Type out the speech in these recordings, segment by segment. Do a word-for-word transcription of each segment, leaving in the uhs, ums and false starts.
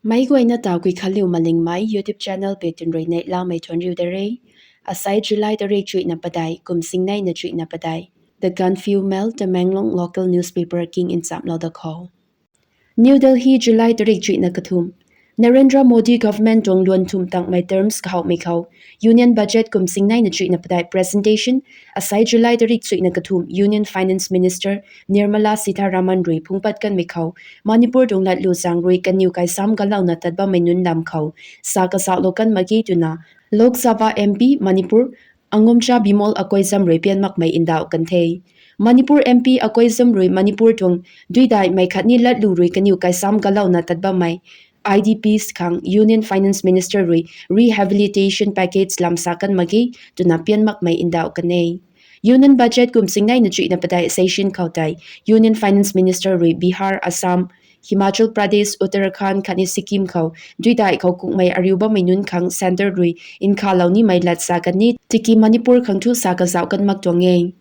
Meic guayna ta Guikhanliu Malingmei YouTube channel pei tun rui neihlamei thuanc riu da re. Asai July tarik chuihna padeih, kum singneina chuihna padeih. The Gaanphiu Mail, Tamenglong local newspaper king nchamlou da khou. New Delhi, July tarik chuihna kathumh. Narendra Modi government tuang luan thumh tangmei terms kahowmei khou Union Budget kum singneina chuihna padeih presentation, asai July tarik chuihna kathumh Union Finance Minister Nirmala Sitharaman rui phungc pat kanmei khou, Manipur tuang latlu zaeng rui kaniw kaisam galouna tat bammei nunc lam khou sa kazauhlou kan mak ge twna Lok Sabha M P Manipur Angomcha Bimol Akoijam rui pian makmei ndauh kan the. Manipur M P Akoijam rui Manipur tuang duidaihmei khatni latlu rui kaniw kaisam galouna tat bammei I D Ps khang Union Finance Minister rui rehabilitation package lam sa kan mak ge twna pian makmei ndauh kan e. Union Budget kum singneina chuihna padeih session khou tei Union Finance Minister rui Bihar, Assam, Himachal Pradesh, Uttarakhand khatni Sikkim khou duidaih khou kungmei ariu bammei nunc khang centre rui nkhalou nimei lat sa kan e, tiki Manipur khang thu sa kazauh kan mak tuang e.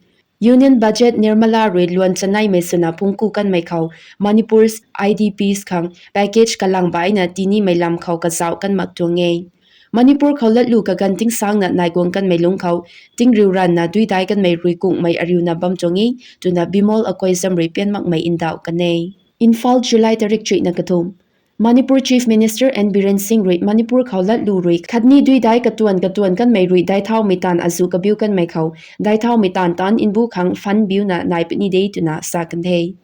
Union Budget Nirmala rui luan chaneimei swna phungc ku kanmei khou Manipur's I D Ps khang package kalang baihna tinimei lam khou kazauh kan mak tuang e. Manipur khou latlu kaganv tingsangna nai guang kanmei lungc khou tingriu ranvna duidai kanmei rui kungmei ariuna bam tuang e twna Bimol Akoijam rui pian makmei ndauh kan e. Imphal, July tarik chuihna kathumh. Manipur Chief Minister N Biren Singh rui Manipur khou latlu rui khatni duidai katuan katuan kanmei rui daithaumei taanv azuh kabiu kanmei khou daithaumei taanv taanc mbu khang fund biuna nai puni de twna sa kan the.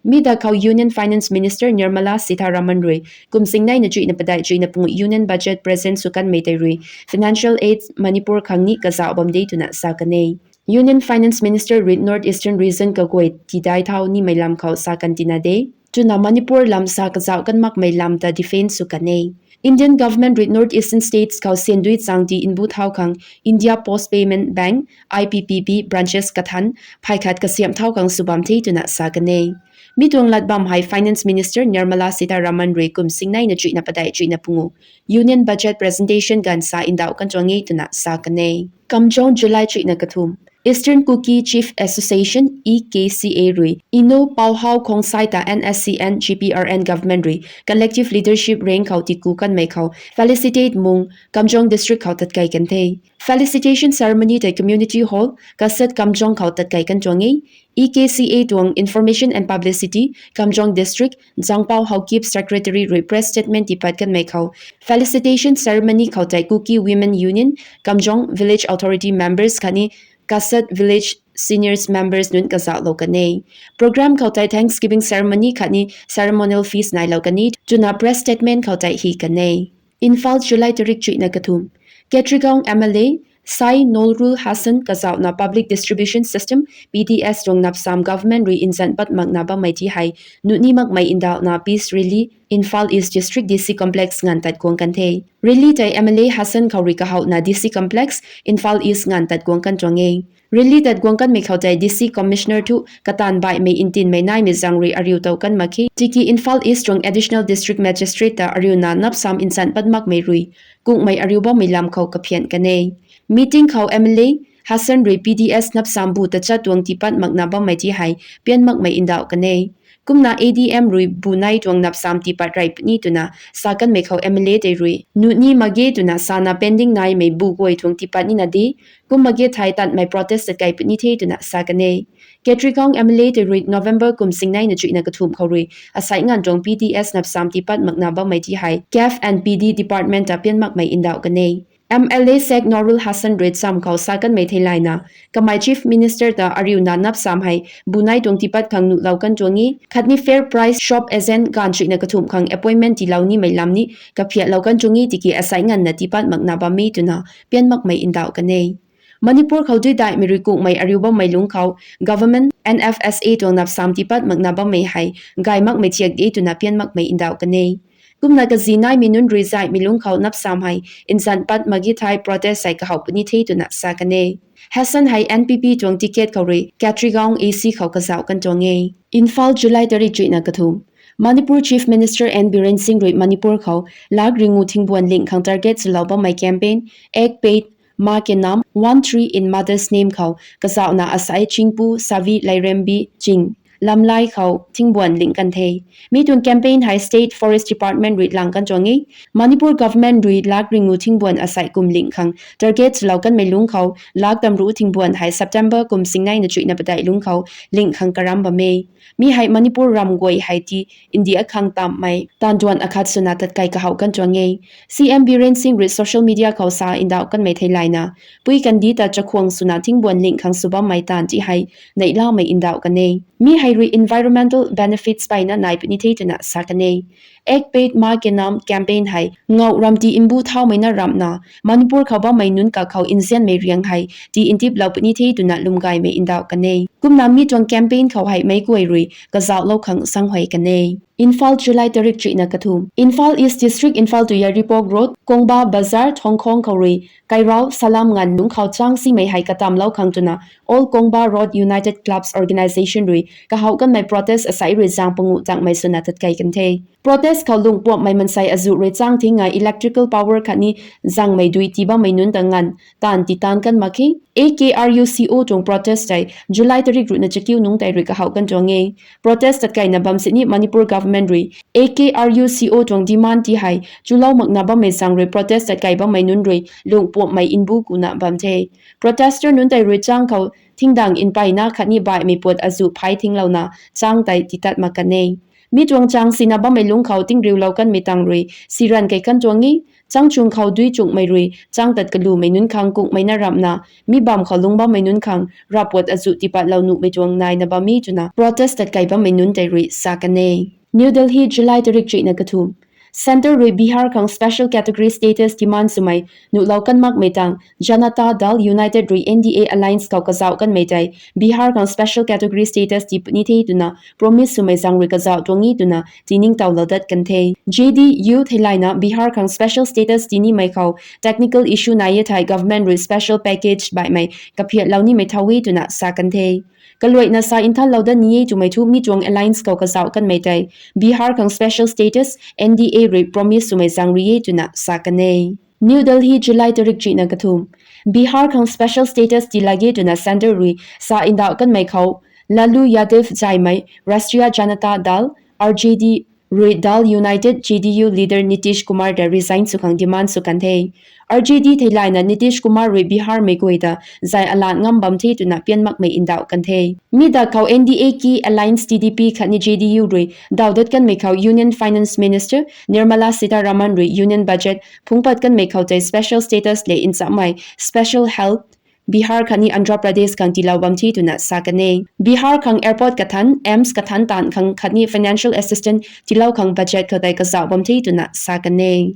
Mi da khou Union Finance Minister Nirmala Sitharaman rui kum singneina chuihna padeih chuihna pungu Union Budget present sw kanmei tei rui financial aid Manipur khang ni kazauh bam de twna sa kan e. Union Finance Minister rui North Eastern Region kaguay tidai thau nimei lam khou sa kan tina de twna Manipur lam sa kazauh kan makmei lam ta defend sw kan e. Indian government rui North Eastern states khou sandui chang ti mbu thau khang India Post Payment Bank, I P P B branches kathan phey khat kasiamh thau khang sw bam the twna sa kan e. Mi tuang lat bam hei Finance Minister Nirmala Sitharaman rui kum singneina chuihna padeih chuihna pungu Union Budget presentation ganv sa ndauh kan tuang e twna sa kan e. Kamjong, July chuihna kathumh. Eastern Kuki Chief Association, E K C A rui Eno Pauhau Khongsai ta N S C N G P R N government rui collective leadership rang khou tiku kanmei khou felicitate mung Kamjong district khou tatkei kan the. Felicitation ceremony tei community hall Kasat Kamjong khou tatkei kan tuang e. E K C A tuang Information and Publicity Kamjong District Jangpao Haokip secretary rui press statement tipat kanmei khou felicitation ceremony khou tei Kuki Women Union Kamjong Village Authority members khatni Kasat Village seniors members nunc kazauhlou kan e. Program khou tei thanksgiving ceremony khatni ceremonial feast nailou kan e twna press statement khou tei hi kan e. Imphal, July tarik chuihna kathumh. Ketrigaon M L A Sai Noorul Hassan kazauhna public distribution system, P D S tuang napsam government rui nzan pat makna bammei ti hei nuh ni makmei ndauhna peace rally Imphal East District D C Complex nganv tat guang kan the. Rally tei M L A Hassan khou rui kahouhna D C Complex, Imphal East nganv tat guang kan tuang e. Rally tat guang kanmei khou tei D C Commissioner thu kataanv baihmei ntinmei naimei zaeng rui ariu tow kan mak khe. Tiki Imphal East tuang Additional District Magistrate ta ariuna napsam nzan pat makmei rui kungmei ariu bammei lam khou kaphian kan e. Meeting khou M L A Hassan rui P D S napsam bu tachat tuang tiipat makna bammei ti hei pian makmei ndauh kan e. Kumna A D M rui bu nei tuang napsam tiipat rey puni twna sa kanmei khou M L A tei rui nuh ni mak ge twna sana pending naimei bu guay tuang tiipat nina de. Kum mak ge thei tanmei protest tatkei puni the twna sa kan e. Ketrigaon M L A tei rui November kum singneina chuihna kathumh khou rui asai nganv tuang P D S napsam tiipat makna bammei ti hei CAF and P D department ta pian makmei ndauh kan e. M L A Sheikh Noorul Hassan rui cham khou sa kanmei theilayna, kamei Chief Minister ta ariuna napsam hei bu nei tuang tiipat khang nuhlou kan tuang e, khatni fair price shop agent ganv chuihna kathumh khang appointment tiilou nimei lam ni kaphiatlou kan tuang e tiki asai nganvna tiipat makna bam e twna pian makmei ndauh kan e. Manipur khou duidaihmei rui kungmei ariu bammei lungc khou government N F S A tuang napsam tiipat makna bammei hei gay makmei thiak de twna pian makmei ndauh kan e. Kumna kazi naimei nunc rui zaihmei lungc khou napsam hei nzan pat mak ge thei protest hei kahouh puni the twna sa kan e. Hassan hei N P P tuang ticket khou rui Ketrigaon A C khou kazauh kan tuang e. Imphal, July tarik chuihna kathumh. Manipur Chief Minister N Biren Singh rui Manipur khou lak ringu thingbuan ling khang target swlou bammei campaign Ek Ped Maa Ke Naam, One Tree in Mother's Name khou kazauhna asai Chingpu Savi Lairembi Ching Lamlai khou thingbuan ling kan the. Mi tuang campaign hei State Forest Department rui lang kan tuang e. Manipur government rui lak ringu thingbuan asei kum ling khang target swlou kanmei lungc khou, lak tamruh thingbuan hei September kum singneina chuihna padeih lungc khou ling khang karam bam e. Mi hei Manipur ram guay hei ti India khang tammei taanv duan akhat swna tatkai kahouh kan tuang e. C M Biren Singh rui social media khou sa ndauh kanmei theilayna, pui kandih ta chakhwang swna thingbuan ling khang sw bammei taanv ti hei neihlamei ndauh kan e. Mi hei rui environmental benefits peyna nai puni the twna sa kan e. Ek ped maa ke naam campaign hei ngauh ram ti mbu thaumei na ramhna, Manipur khou bammei nunc kakhou nzianmei riang hei ti ntiplou puni the twna lwmgaymei ndauh kan e. Kumna mi tuang campaign khou hei meic guay rui kazauhlou khang sanghuay kan e. Imphal, July tarik chuihna kathumh. Imphal East District, Imphal to Yairipok Road, Kongba Bazar, Thongkhong khou rui kairau salam nganv lungc khou chang simei hei katamlou khang twna All Kongba Road United Clubs Organisation rui kahouh kanmei protest asei rui zaeng panguh tangmei swna tatkai kan the. Protest khou lungh puamhmei mansei azuh rui chang thing ngai electrical power khatni zangmei dui tii bammei nunc ta nganv taanv ti taanv kan mak khe. A K R U C O tuang protest tei July tarik ruhna chakiu nungc tei rui kahouh kan tuang e. Protest tatkaina bam sini Manipur government rui A K R U C O tuang demand ti hei chulou makna bammei zaeng rui protest tatkai bammei nunc rui lungh puamhmei mbu kuna bam the. Protester nunc tei rui chang khou thingdang mpeyna khatni baihmei puat azuh phai thinglouna chang tei titat mak kan e. Mi tuang chang sina bammei lungc khou tingriulou kanmei tang rui siran kei kan tuang e. Changchung khou dui chunghmei rui chang tat kalumei nunc khang kungmei na ramhna, mi bam khou lungc bammei nunc khang ravpuat azuh tipatlou nuhmei tuang naina bam e twna protest tatkai bammei nunc tei rui sa kan e. New Delhi, July tarik chuihna kathumh. Centre rui Bihar khang special category status demand swmei nuhlou kan makmei tang Janata Dal United rui N D A alliance khou kazauh kanmei tei Bihar khang special category status tii puni the twna promise swmei zaeng rui kazauh tuang e twna tiningtowlou dat kan the. J D U theilayna Bihar khang special status tinimei khou technical issue nai e thei government rui special package baihmei kaphiatlou nimei thau e twna sa kan the. Kaluaina sa nthanlou dat ni e twmei thu mi tuang alliance khou kazauh kanmei tei Bihar khang special status N D A rui promise swmei zaeng rui e twna sa kan e. New Delhi, July tarik chuihna kathumh. Bihar khang special status tii lak ge twna centre rui sa ndauh kanmei khou Lalu Yadav zaymei Rashtriya Janata Dal, R J D, rui Dal United J D U leader Nitish Kumar ta resign sw khang demand sw kan the. R J D theilayna Nitish Kumar rui Bihar mei guay ta zay alan ngam bam the twna pian makmei ndauh kan the. Mi da khou N D A ki alliance T D P khatni J D U rui dauh dat kanmei khou Union Finance Minister Nirmala Sitharaman rui Union budget phungc pat kanmei khou tei special status le nchamhmei special help Bihar khatni Andhra Pradesh khang tiilou bam the twna sa kan e. Bihar khang airport kathanc, AIIMS kathanc taanv khang khatni financial assistance tiilou khang budget khou tei kazauh bam the twna sa kan e.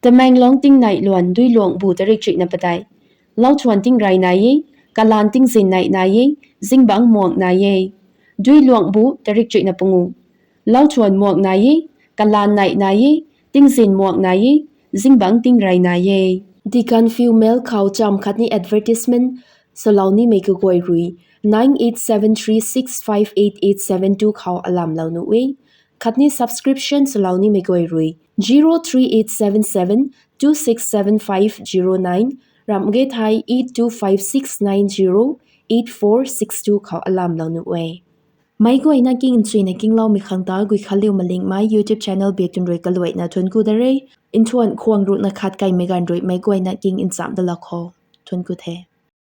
Tamenglong tingnei luan dui luang bu tarik chuihna padeih. Lauthuan tingrey nai e, kalan tingzin nei nai e, zingbangc muang nai e. Dui luang bu tarik chuihna pangu. Lauthuan muang nai e, kalan nei nai e, tingzin muang nai e, zingbangc tingrey nai e. The Gaanphiu Mail khou cham khatni advertisement swlou nimei kaguay rui nine eight seven three six five eight eight seven two khou alamlou nuh e. Khatni subscription swlou nimei guay rui zero three eight seven seven two six seven five zero nine, ramh ge thei eight two five six nine zero eight four six two khou alamlou nuh e. Meic guayna king nchuina kingloumei khang ta Guikhanliu Malingmei YouTube channel biak tun rui kaluaina thuanc ku da re. Nthuan khwang ruhna khat kaimei ganv rui meic guayna king nchamc dalou khou thuanc ku the.